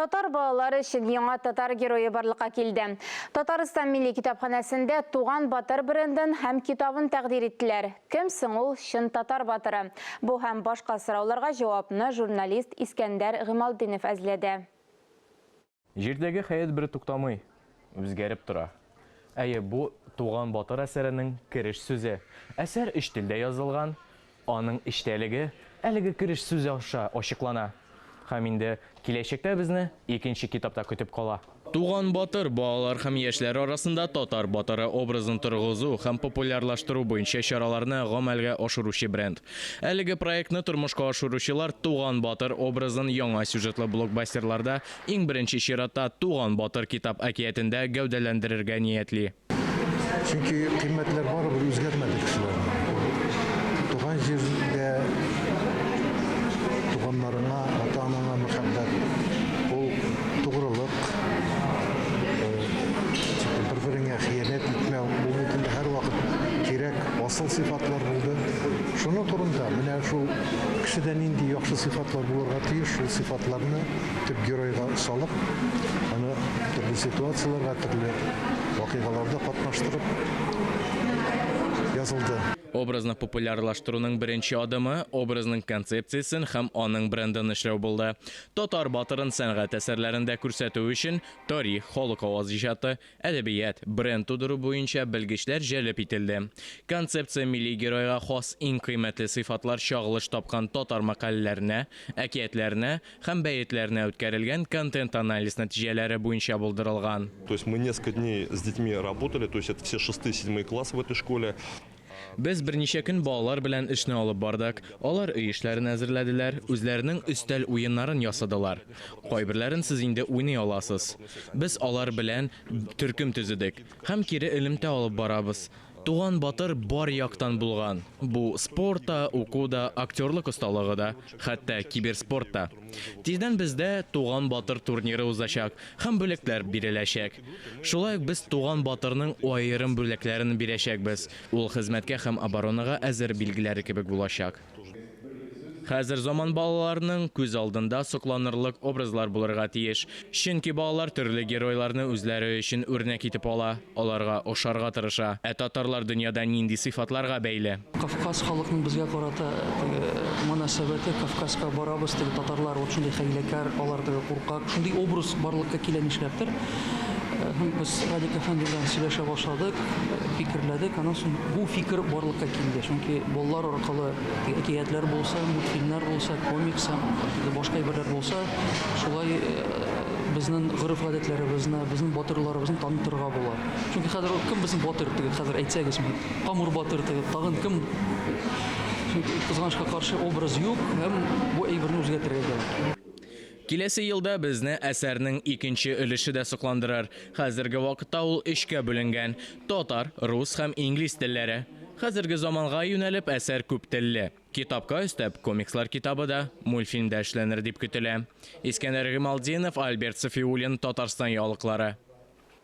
Татар балалары өчен яңа татар герое барлыкка килде. Татарстан Милли китапханәсендә Туган батыр брендын һәм китабын тәкъдир иттеләр. Кем соң ул чын татар батыры? Бу һәм башка сорауларга җавапны журналист Искәндәр Гыймалтдинов әзләде. Җирдәге хәят бер туктамый, үзгәреп тора. Әйе, бу Туган батыр әсәренең кереш сүзе. Әсәр өч телдә язылган, аның эчтәлеге әлеге кереш сүз аша ачыклана. Һәм инде киләчәктә безне икенче китап та көтеп кала. Туган батыр балалар һәм яшьләр арасында татар батыры образын торгызу һәм популярлаштыру буенча чараларны гамәлгә ашыручы бренд. Әлеге проектны тормышка ашыручылар Туган батыр образын яңа сюжетлы блокбастерларда, иң беренче чиратта Туган батыр китап-әкиятендә гәүдәләндерергә ниятли. Чөнки кыйммәтләр барыбер үзгәрмәде кешеләрнең. Туган җиргә, туганнарыңа, ата-анаңа мәхәббәт, ул тугрылык, бер-береңә хыянәт итмәү, бу бит инде һәрвакыт кирәк асыл сыйфатлар булды. Шуның турында, менә шул кешедә нинди яхшы сыйфатлар булырга тиеш, шул сыйфатларны төп геройга салып, аны төрле ситуацияләргә, төрле вакыйгаларда катнаштырып язылды. Образны популярлаштыруның беренче адымы, образның концепциясен һәм аның брендын эшләү булды. Татар батырын сәнгать әсәрләрендә күрсәтү өчен тарих, халык аваз иҗаты, Әдәбият, бренд тудыру буенча белгечләр җәлеп ителде. Концепция милли геройга хас иң кыйммәтле сыйфатлар чагылыш тапкан татар мәкаләләренә, әкиятләренә һәм бәетләренә үткәрелгән контент-анализ нәтиҗәләре буенча булдырылган. То есть мы несколько дней с детьми работали, то есть это все шестые, седьмые классы в этой школе. Без берничә көн балалар белән эшне алып бардык. Алар өй эшләрен әзерләделәр, үзләренең өстәл уеннарын ясадылар. Кайберләрен сез инде уйный аласыз. Без алар белән төркем төзедек һәм кире элемтә алып барабыз. Туган батыр бар яктан булган. Бу спорт та, уку да, актерлык осталыгы да, хәтта киберспорт та. Тиздән бездә Туган батыр турниры узачак һәм бүләкләр биреләчәк. Шулай ук без Туган батырның аерым бүләкләрен бирәчәкбез, ул хезмәткә һәм оборонага әзер билгеләре кебек булачак. Хәзер заман балаларының күз алдында сокланырлык образлар булырга тиеш. Чөнки балалар төрле геройларны үзләре өчен үрнәк итеп ала, аларга охшарга тырыша. Ә татарлар дөньяда нинди сыйфатларга бәйле? Кавказ халыкның безгә карата теге мөнәсәбәте, Кавказга барабыз, теге татарлар вот шундый хәйләкәр, алар теге куркак, шундый образ барлыкка килә нишләптер. Һәм без Радик әфәнде белән сөйләшә башладык, фикерләдек, аннан соң бу фикер барлыкка килде. Чөнки балалар аркылы теге әкиятләр булса, мультфильмнар булса, комикс һәм башка әйберләр булса, шулай безнең гореф-гадәтләребезне, безнең батырларыбызны танытырга була. Чөнки хәзер кем безнең батыр теге хәзер әйтсәгез, Амур батыр теге тагын кем? Чөнки кызганычка каршы образ юк һәм бу әйберне үзгәртергә кирәк. Киләсе елда безне әсәрнең икенче өлеше дә сокландырыр. Хәзерге вакытта ул өчкә бүленгән, татар, рус һәм инглиз телләре. Хәзерге заманга юнәлеп әсәр күптелле. Китапка өстәп, комикслар китабы да, мультфильм да эшләнер дип көтелә. Искәндәр Гыймалтдинов, Альберт Сафиуллин, Татарстан яңалыклары.